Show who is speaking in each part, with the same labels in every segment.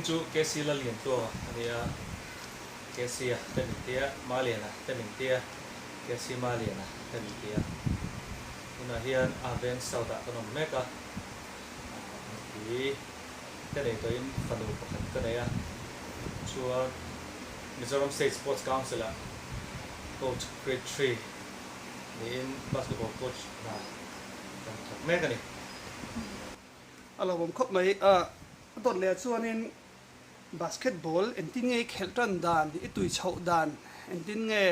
Speaker 1: hming chu KC Laliantluanga a ni a, KC-a te min ti a, Maliana te min ti a, KC Maliana te min ti a. Tunah hian a veng South-ah kan awm mek a, nupui te nei tawhin fanu pakhat ka nei a, chuan Mizoram State Sports Council-ah Coach Grade Three niin Basketball Coach hna kan thawk mek a ni.
Speaker 2: A lo awm khawp mai. A dawt leh ah chuanin basketball engtin nge i khelh tan dan, i tui chhoh dan, engtin nge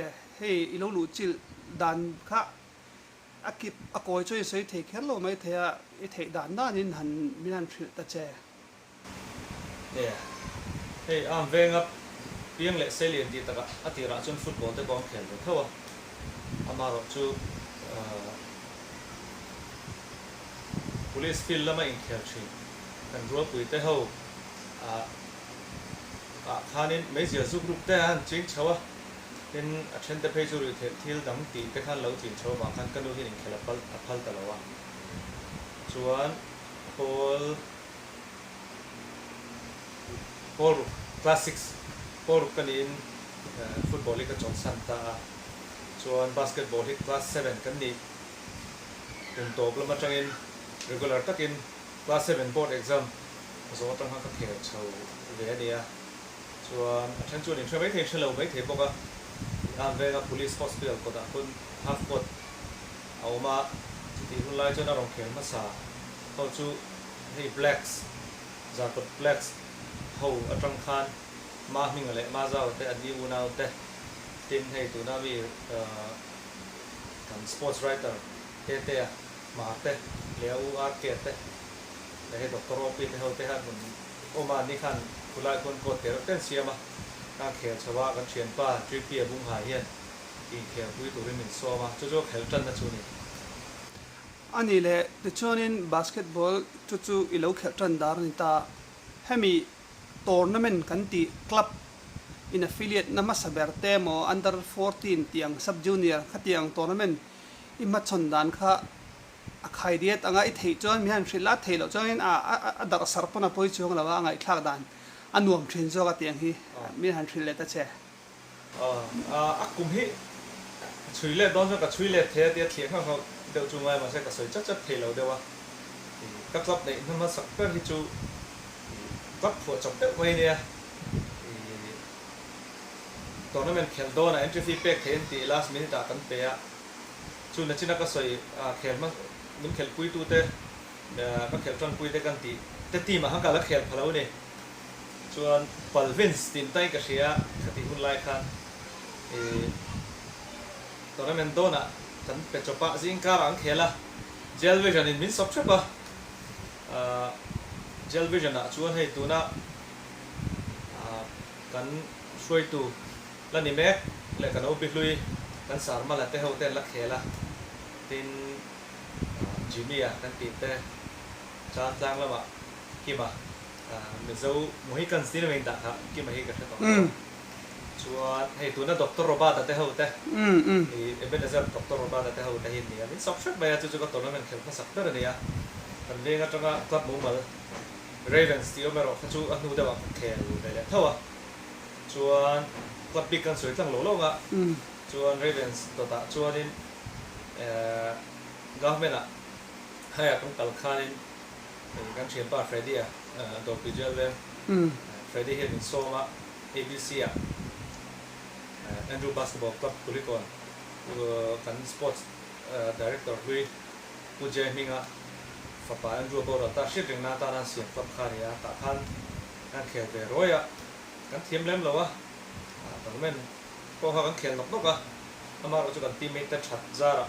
Speaker 2: hei i lo luh chilh dan kha a kip a kawi chu i sawi thei kher lo mai thei a, i theih dan danin han min han hrilh ta che.
Speaker 1: Nia, hei am venga piang leh seilian tih takah a tirah chuan football te pawh an khel ve tho a, amaherawhchu Police field lama inkhel thin kan rualpui te ho ah ah khanin meizial zuk ruk te an ching chho a, tin a then te phei chu ruih theih thil dang tih te khan lo chin chho avang khan ka nu hian inkhel a pal a phal ta lo a, chuan pawl pawl ruk class six pawl ruk ka niin football hi ka chawlhsan ta a, chuan basketball hi class seven kan nih. Kum tawp lam atangin regular takin class seven board exam zawh atang khan ka khel chho ve a nia. Chuan a then chuan inhre maithei hre lo maithei bawk a, An venga police hospital kawtah khawn half court a awm a, chutih hun lai chuan a rawn khel hmasa ho chu hei blacks, Zarkawt blacks ho atang khan Ma Hminga leh Ma Zau te an ni unau te tin hei tuna mi Kan sports writer Tetea Hmar te leh a u RK te leh hei Doctor Opi te ho te khan rawn awm a, ni khan khulai khuan court te reuh te an siam a, kan khel chho a, kan thianpa JP a Bunghai hian inkhel pui turin min sawm a, chu chu a khelh tanna chu a ni.
Speaker 2: A nih leh tichuanin basketball chu chu i lo khelh tan dar a ni ta, hemi tournament kan tih club in affiliate na hmasa ber te emaw under 14 tih ang sub junior khatiang tournament i hmachhawn dan kha a khai diat anga i theih chuan mi han hrilh a theih loh chuangin a a darh sarh pawn a pawi chuang lo a a ngaihthlak dan a nuam thin zawk a tih ang hi mi han hrilh leh ta che.
Speaker 1: A kum hi chhui let dawn chuan ka chhui let thei a tia thliah nghauh nghauh deuh chu ngai mahse ka sawi chat chat thei lo deuh a, ka club neih hna hmasak ber hi chu club phuah chawp deuh mai ania, tournament khelh dawnah entry fee pek thei an tih last minute ah kan pe a, chu nachina ka sawi khel hma min khelh pui tute ka khelh tanpui te kan tih te team ah khan ka la khel pha lo a ni. Chuan Palvins tih tain ka hria khatih hun lai khan ih tournament dawnah kan pe chawp a, zing karah an khel a, Gel Vision in min sawp hrep a, ah Gel Vision ah chuan hei tuna ah kan hruaitu la ni mek leh kan OB hlui kan Sarmala te ho te an la khel a, tin ah Jimmy a kan tih te chan tlang lamah Kima. Mizo Mohicans tiin a dah kha Kima hi ka hre tawh lo a. Chuan hei tuna Doctor Robert-a te ho te, i Ebenezer Doctor Robert-a te ho te hi an ni a, min sawp hrep mai a, chu chu ka tournament khelh hmasak ber a ni a. Kan veng atanga club mumal Ravens tih awm erawh kha chu a hnu deuhah ka khel ve leh tho a. Chuan club bik kan sawi tlang lo lo ang a, chuan Ravens dawtah chuanin government-ah haiah kan kal khanin Hei kan thianpa Freddy-a Dawrpui Jail veng Freddy hian min sawm a, ABC ah Andrew Basketball Club Kulikawn kan Sports Director hlui Pu Jay Hminga fapa Andrew a boral ta hriat rengna atana an siam club kha a ni a, tah khan kan khel ve ruai a, kan thiam lem lo a, tournament pawh kha kan khel nawk nawk a, amaherawhchu kan teammate te that zarah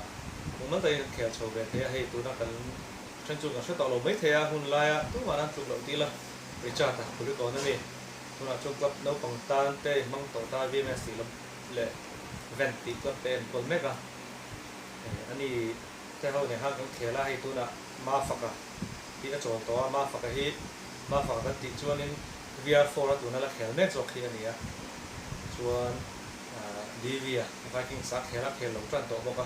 Speaker 1: mumal takin kan khel chho ve thei a, hei tuna kan Then chu kan hre tawh lo maithei a, hun laia tumah nan tluk loh tih la Richard-a Kulikawn a ni. Tunah chuan club naupang tan te hmang tawh ta VMS tih lam leh Vent tih club te a enkawl mek a. Ani te ho nen khan kan khel a, hei tunah Mafaka hi a chawl tawh a, Mafaka hi Mafaka kan tih chuanin VR4 a tuna la khel mek zawk hi a ni a. Chuan DV-a Vikings-a khel a khel lo tan tawh bawk a,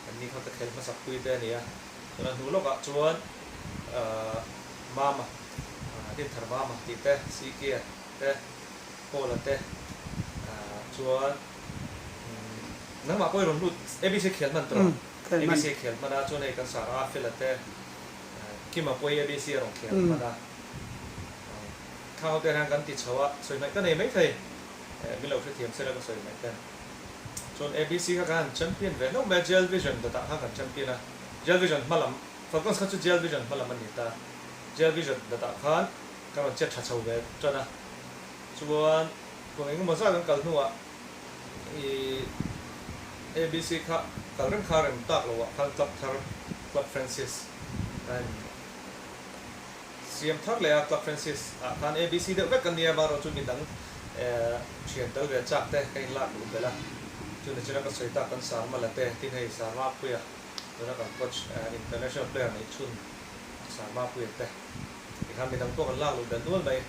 Speaker 1: anni kha ka khel hmasak pui te a ni a. Tuna hnu lawkah chuan Mama Dintharmama tih te, CK te, Paula te chuan nangmah pawh i rawn lut ABC khel hman tawh ABC khel hman a chuan hei kan sar a Fela te Kima pawh hi ABC a rawn khel hman a khang ho te hian kan ti chho a sawi hmaih ka nei maithei min lo hrethiam sela ka sawi hmaih ten chuan ABC kha kan han champion ve hlauh mai a Jail Vision dawtah khan kan champion a Jail Vision hma lam Falcons kha chu Jail Vision hma lam a ni ta Jail Vision dawtah khan Ka rawn chet tha chho ve tan a, chuan kum engemaw zat an kal hnuah i ABC kha kal reng kha rem tak loh ah khan Club thar Club Francis a in siam thar leh a, Club Francis ah khan ABC deuh vek an nia, amaherawh chu midang thian tel ve chak te ka in lak luh belh a, chu nichina ka sawi tak kan Sarma la te tin hei Sarma Puia tuna kan coach international player neih chhun Sarma Puia te. Tikhan midang pawh kan lak luh belh nual mai.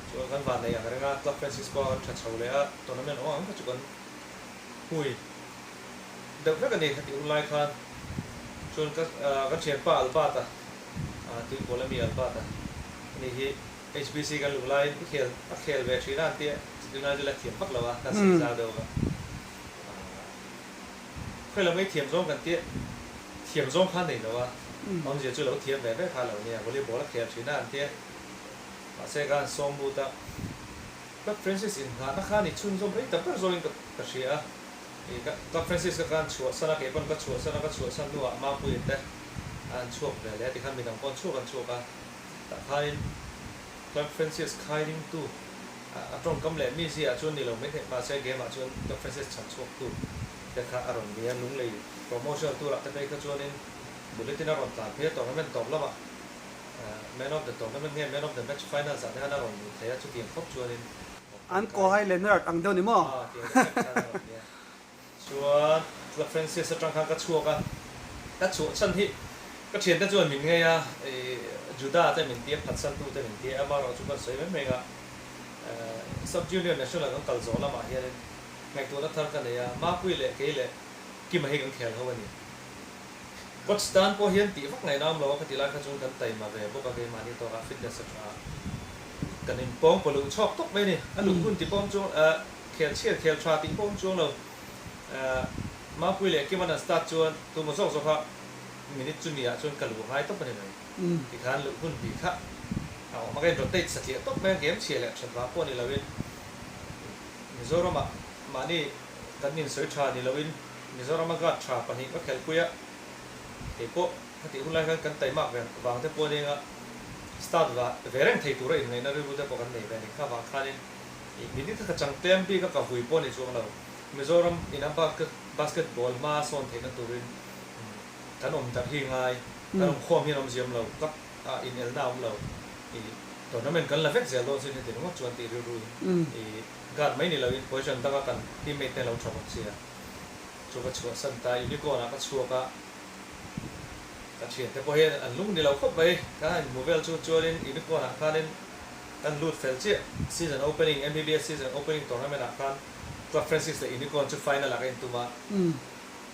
Speaker 1: Chuan kan van neih ang reng a, Club Francisco a kan tha chho leh a, tournament awm ang kha chu kan hui deuh vek a ni khatih hun lai khan. Chuan ka kan thianpa Albert-a, Tuipual ami Albert-a ani hi HBC kan luh laiin i khel a khel ve thin a an tia, tunlai chu la thiam vak lo a, kan sawi zau deuh a. Khawi lam ei thiam zawng kan tia, thiam zawng kha nei lo a, awmzia chu lo thiam ve ve kha lo nia, volleyball a khel thin a an tia, mahse ka han sawm lut a, Club Francis inngahna kha ni chhunzawm rei tak ber zawngin ka ka hria a, ih ka Club Francis ka khan chhuahsan a, kei pawn ka chhuahsan a, ka chhuahsan hnuah Mapuia te an chhuak ve leh a, tikhan midang pawh an chhuak an chhuak a, tah khanin Club Francis khai ringtu. A tawngkam leh mi ziah chuan ni lo mai theih mahse game ah chuan Club Francis chhan chhuak tu te kha a rawn ni a, Lunglei promotional tour ah te phei kha chuanin bulletin a rawn tlan phei a, tournament tawp lamah man of the tournament nge man of the match finals ah te khan a rawn lut thei a, chutiang khawp chuanin
Speaker 2: An Kawhai Leonard ang deuh ni maw?
Speaker 1: Aw tiang deuh vek khan a rawn ni a. Chuan Club Francis atang khan ka chhuak a, ka chhuah chhan hi ka thiante chuan min ngei a, Juda te min ti a, phatsantu te min ti a, amaherawh chu kan sawi mai mai a, Sub Junior National kan kal zawh lamah hianin ngaihtuahna thar ka nei a, Mapui leh kei leh Kima hi kan khel ho a ni. Coach tan pawh hian tih vak ngaihna awm lo a, ka tih lai kha chuan kan taima ve bawk a, keimahni tawkah fitness a tha a, kan inpawng pawh luh chhawk tawp mai a ni, a luh hun ti pawh awm chuan. Khel chhiat khel tha tih pawh awm chuang lo. Mapui leh Kim an an start chuan tumaw zawk zawk a minute chu ni ah chuan ka luh ngai tawp a ni mai. Tikhan luh hun bik kha a awm a, ka in rotate satliah tawp mai a, game chhia leh that vang pawh ni loin Mizoram ah mahni kan insawi tha ni loin Mizoram a guard tha pahnih ka khelhpui a, keipawh khatih hun lai khan kan taimak ve vang te pawh a nia start ve reng thei tura inngaihna rilru te pawh kan nei ve a ni. Kha vang khanin Ih minute kha ka chang tlem bik a ka vui pawh ni chuang lo. Mizoram in a basketball hma sawn theihna turin kan awm darh hi ngai, kan awm khawm hian awmzia awm lo, cup ah inelna a awm lo. Ih tournament kan la vek zel dawn sin heti ringawt chuan tih rilru in ih guard mai ni loin position danga kan teammate te an lo tha bawk sia. Chu ka chhuahsan ta, Unicorn ah ka chhuak a, ka thiante pawh hian an lung ni lo khawp mai. Kan han inhmu vel chu chuanin Unicorn ah khanin Kan lut fel chiah. Season opening, MBBS season opening tournament ah khan Club Francis leh Unicorn chu final ah ka intum a,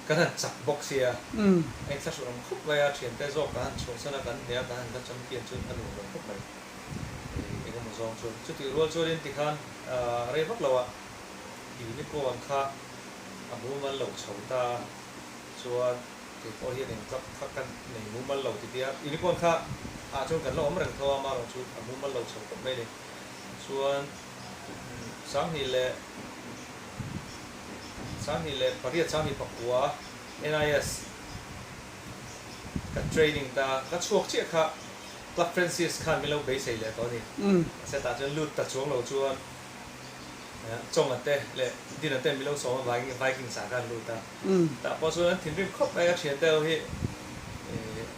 Speaker 1: kan han chak bawk sia, a inthlahrun awm khawp mai a, thiante zawk kan han chhuahsan a, kan hneh a, kan han la champion chu a nuam lo khawp mai. Engemaw zawng chuan chutih rual chuanin tikhan rei vak lo ah Unicorn kha a mumal lo chho ta a, chuan Kei pawh hian eng club kha ka nei mumal lo ti tia Unicorn kha ah chuan kan la awm reng tho a, amaherawh chu a mumal lo chho khawp mai a ni. Chuan Sanghnih leh 2008 2009 NIS ka training ta, ka chhuak chiah kha Club Francis khan min lo beisei leh tawh a ni. Mahse tah chuan lut ta chuang lo chuan Chawnga te leh Dina te min lo sawm a Vikings ah khan lut a. Tah pawh chuan an thinrim khawp mai a, thiante ho hi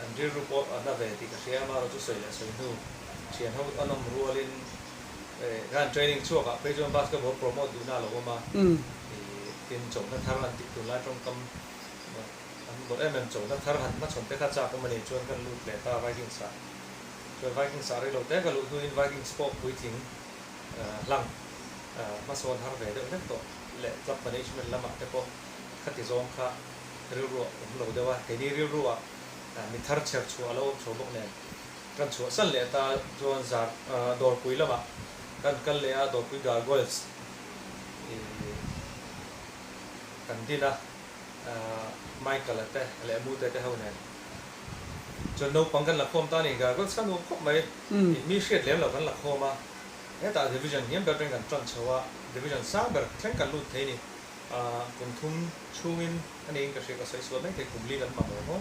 Speaker 1: an rilru pawh a na ve tih ka hria a, amaherawh chu sawi leh sawi hnu thian ho an awm rualin khan training chhuak ah phei chuan basketball promote duhna a lo awm a, tin chawhna thar an tih tunlai tawngkam an bawrh em em chawhna thar han hmachhawn te kha chak awm a ni chuan kan lut leh ta Vikings ah chuan Vikings ah reilo te ka luh hnuin Vikings pawh puitling hlang hmasawn har ve deuh hlek tawh leh club management lamah te pawh khati zawng kha rilru a awm lo deuh a, keini rilru ah mi thar chher chhuah a lo awm chho bawk nen. Kan chhuahsan leh ta chuan zar Dawrpui lamah kan kal leh a, Dawrpui Gargoyles ih kan din a, Michael-a te leh Mute te ho nen chuan naupang kan la khawm ta a ni. Gargoyles kha nuam khawp mai, ih mi hriat lem lo kan la khawm a, hetah division hniam ber atangin kan tan chho a, division sang ber thleng kan lut thei a ni. Kum thum chhungin a niin ka hria, ka sawi sual mai thei, kum li kan mamawh maw?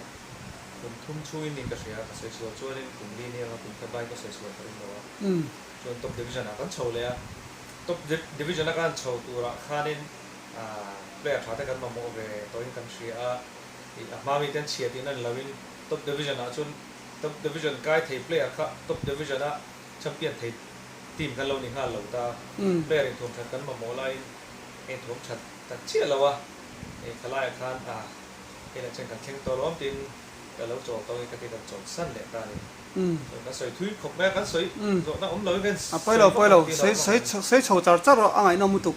Speaker 1: Kum thum chhungin niin ka hria, ka sawi sual chuanin kum li nia kum khat laiin ka sawi sual ka ring lo a. Chuan top division ah kan chho leh a, top division a kan chho turah khanin player tha te kan mamawh ve tawhin kan hria a, ih a hma miten chhia tihna ni loin top division ah chuan top division kai thei player kha top division a champion thei team kan lo ni nghal lo ta, player inthuam that kan mamawh laiin Heng thawm that tak chiah lo a, hei thalaiah khan a hei lah chuan kan thleng tawh lawm tiin ka lo chawl tawh nge ka ti kan chawl san leh ta a ni. Chuan kan sawi thui khawp mai a, kan sawi zawhna awm lo in kan
Speaker 2: A pawi lo, pawi lo, sawi sawi chho char char rawh a ngaihnawm lutuk.